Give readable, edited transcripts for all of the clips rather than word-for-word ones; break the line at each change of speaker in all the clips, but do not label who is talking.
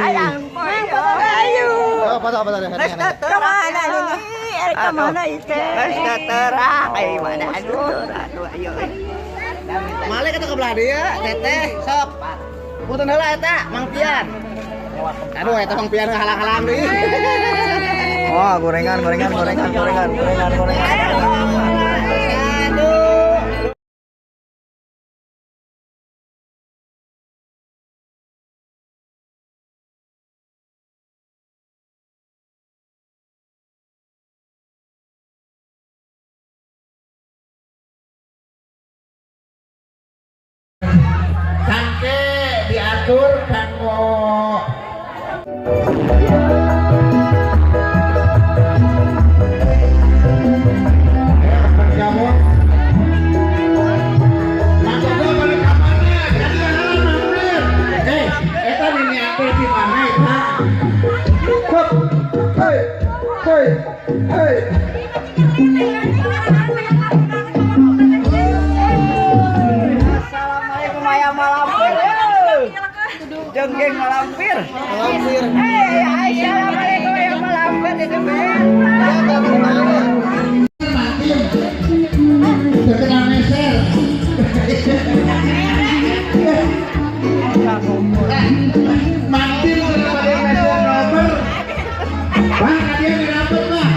Ayang ayo.
Oh, foto foto.
Kemana ini? Kemana itu? Terang, ayo mana? Aduh, aduh, ayo.
Malik itu ke belah dia, teteh, sok. Punten heula eta, Mang Pian. Aduh, eta Mang Pian halang-halang deui.
Oh, gorengan, gorengan, gorengan, gorengan, gorengan, gorengan.
Aduh.
Sangke diatur kanggo bergabung. Mangga balik ka mana? Jadi halang mampir. Eh, eta diniatur di mana eta? Hop. Hei. Hei. Hei.
Assalamualaikum ayam malampir. Jengking malampir.
Malampir.
Hei, assalamualaikum ayam malampir itu ben.
Terkena meser. Mati daripada meser nomer. Bang, dia dirapet, Bang.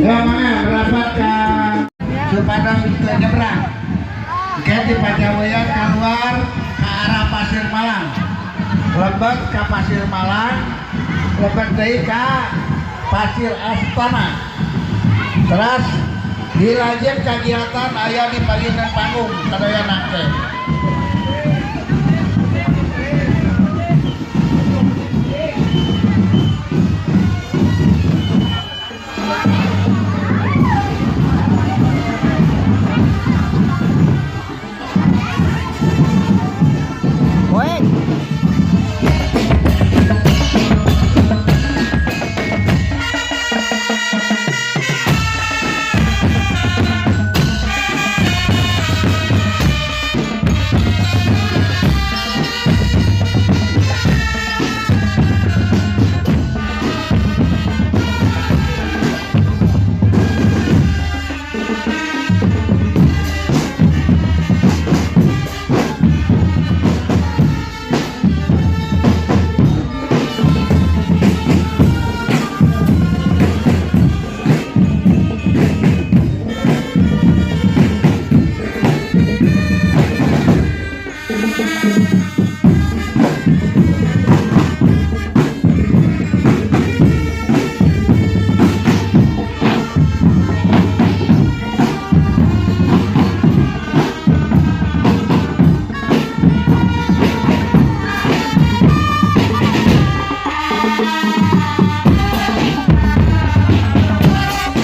Ya, mana rapat ke supados teu nyebrang. Oke, di Pajawayan keluar ke arah Pasir Malang. Lebet ke Pasir Malang, lebet deui ka Pasir Astana. Terus dilajeng kegiatan aya di palinan panggung sadaya nangke.
Woi.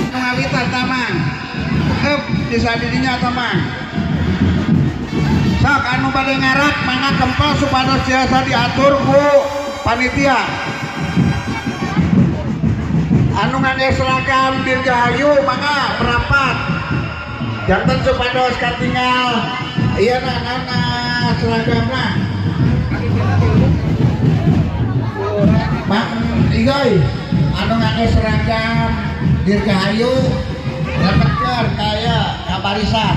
Ngawitan tamang. Heup desa didinya tamang. Sok anu bade ngarak mangga kempel supados tiasa diatur ku panitia. Anu ngangge seragam Dirgahayu mangga merapat. Janten supados katinggal ieu na nana seragamna. Mang Igoy anu ngangge seragam Dirgahayu dapatkan kaya kabarisan.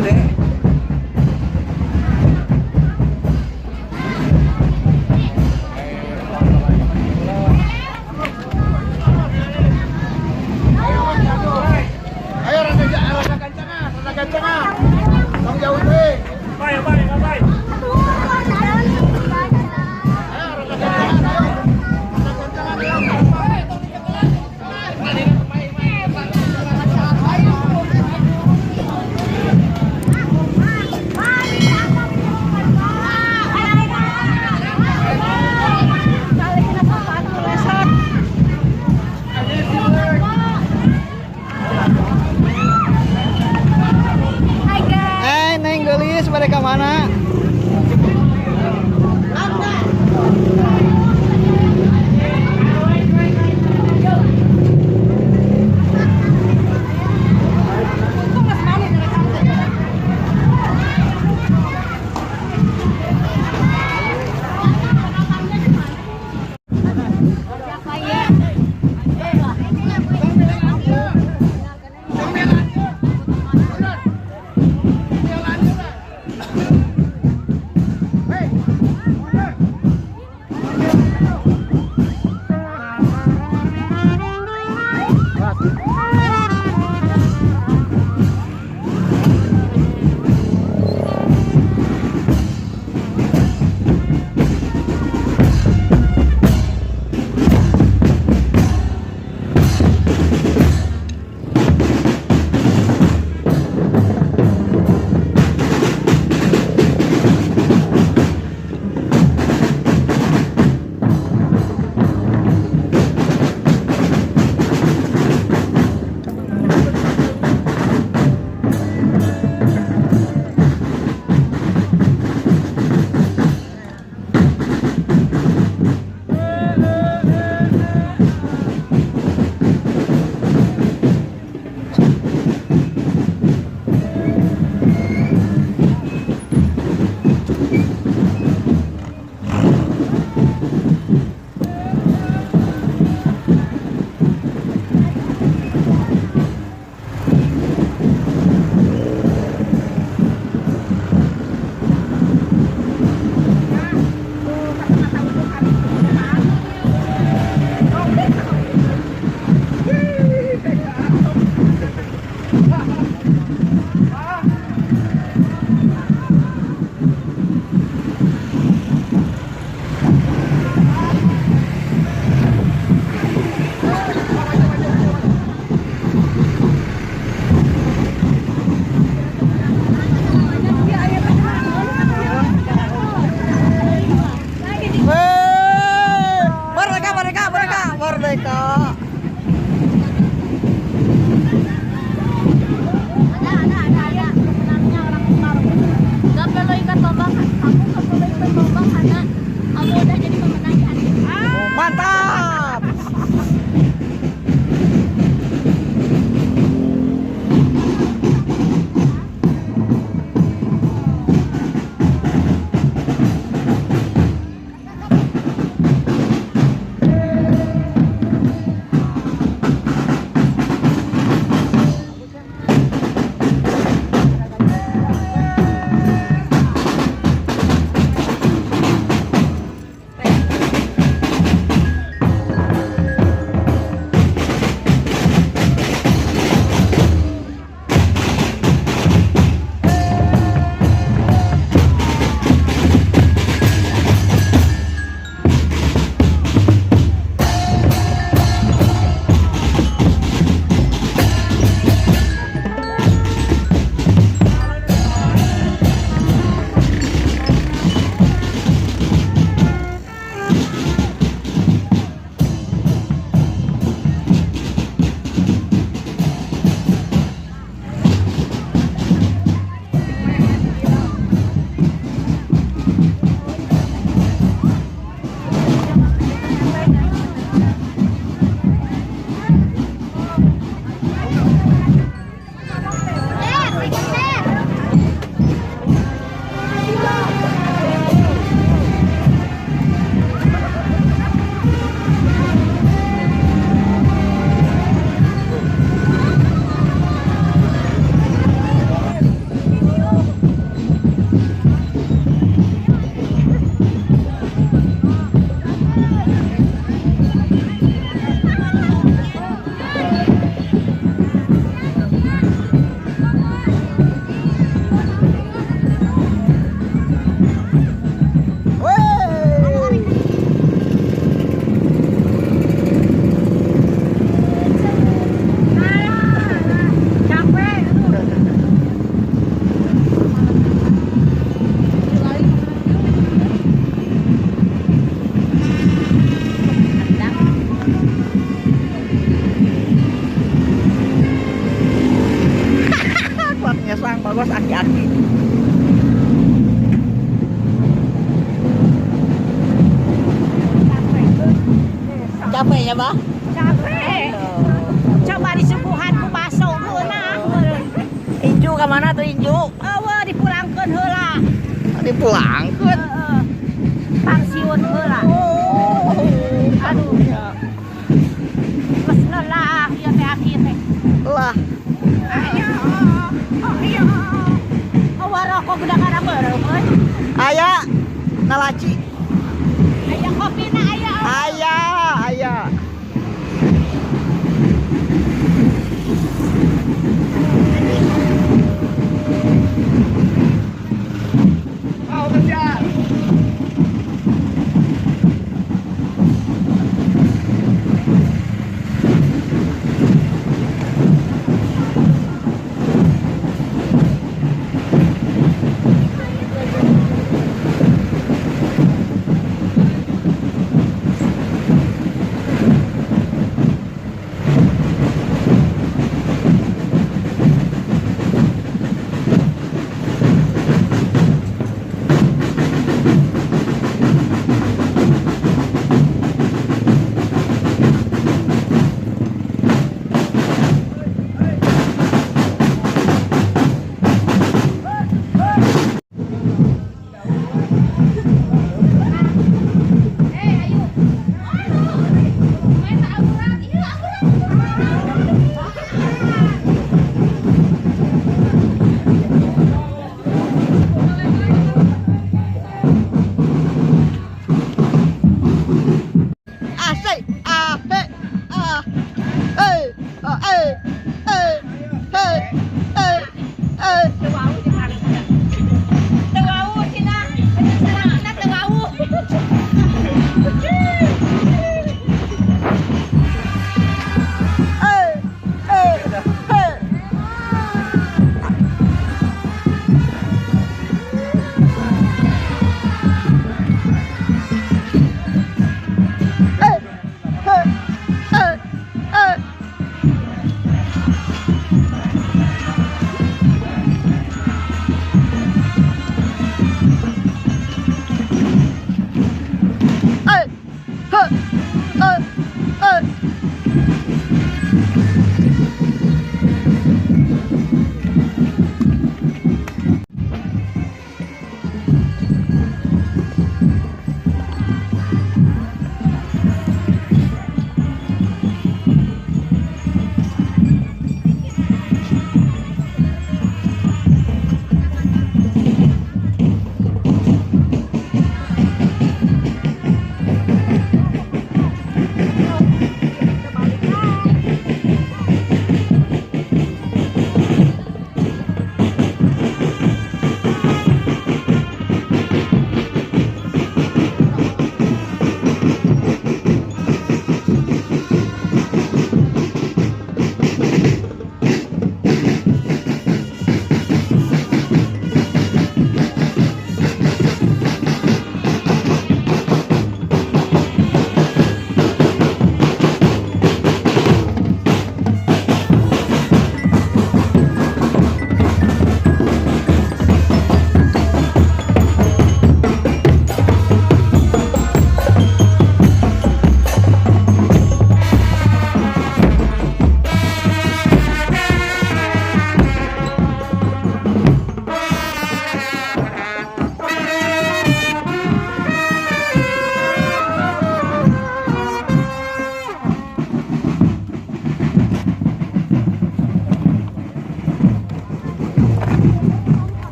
Gede.
Ayo rada rada gancangan, rada gancangan. Tong jauh teuing. Ayo rada gancangan, ayo. Rada gancangan, ayo.
Eh, Neng Gelis, mereka mana?
Capek ya, Bah?
Capek. Coba disuguhan ku baso heula.
Inju ka mana tuh inju?
Eueuh dipulangkeun heula.
Dipulangkeun.
Heeh. Pangsiun heula.
Oh.
Aduh. Geus lelah ieu teh aki teh.
Lah.
Ayo. Ayo. Eueuh rokok udah kana beureum euy.
Aya nalaci.
Aya kopina aya.
Aya, aya.
Mau kerja.
Asik, ah, he, ah, eh, ah, eh, eh, eh, eh, eh.
Teu wau jeung hareupeun. Teu wau cenah. Cenah teu wau.
Eh, eh, eh. Eh, eh, eh, eh. Eh, eh, eh, eh.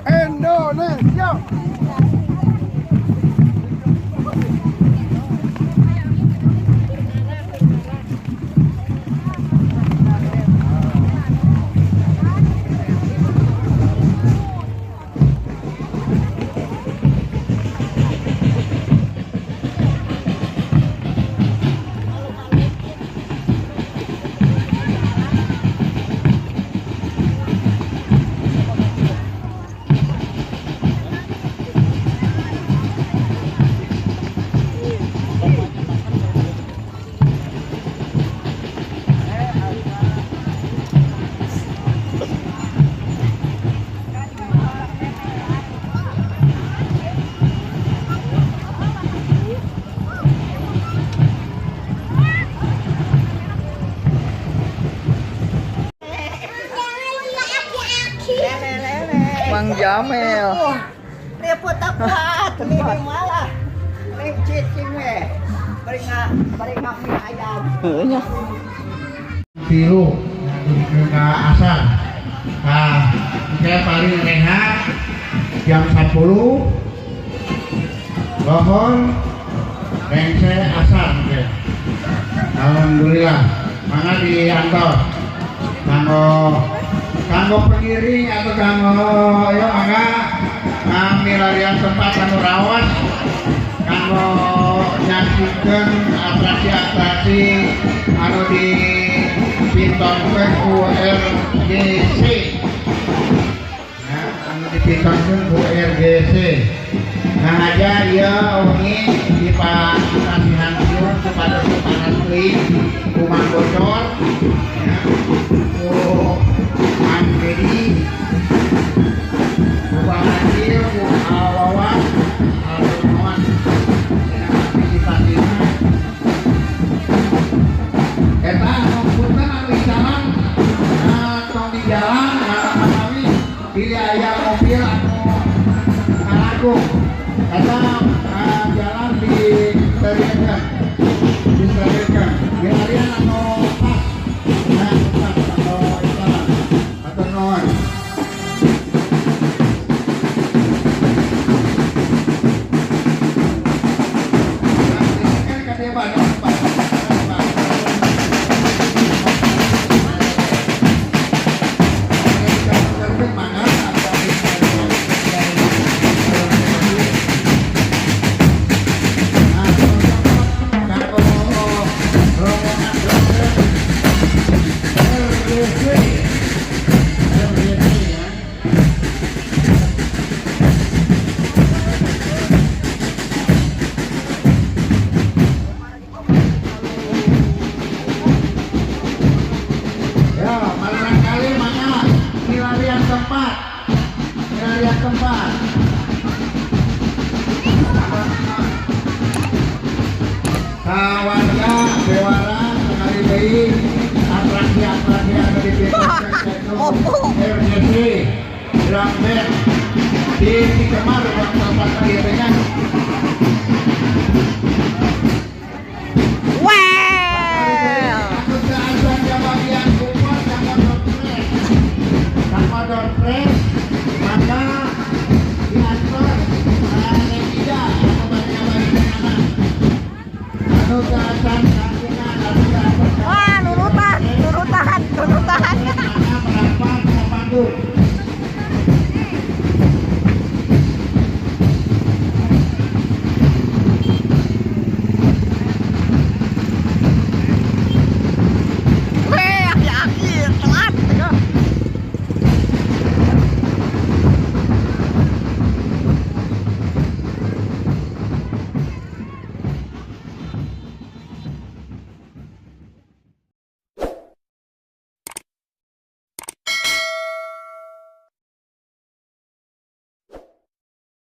Indonesia.
Mang Jamel.
Repot apa? Ini malah. Neng cicing we. Bari nga mie ayam.
Heuh nya.
Tilu ke asar. Nah, saya paling rehat jam 10 lohor rengse asar oke. Alhamdulillah mangga diantos kanggo pengiring atau kanggo ya mangga ngamilarian tempat anu rawas kanggo nyaksikeun atraksi-atraksi anu dipintonkeun ku RGC. Ya, anu dipintonkeun ku RGC. Nah aja ieu wengi dipasihan siun supados panas teuing ku Mang Bocor ya, ku Mang Dedi, ku Bang Acil, ku Awawan, Awawan dina partisipasina. Eta anu punten anu icalan tong di jalan manawi bilih aya mobil anu ngalagung. Eta jalan disterilkan, milarian anu pas, nah pas atau icalan atau nuhun. Ya, barangkali mana milarian tempat, milarian tempat. Warga Bewara sekali deui atraksi-atraksi anu dipintonkeun RGC drum band di Cikemar ruang tempat ieu nya.
Well.
Aku seacan bagian kupon sama doorpress. Sama doorpress.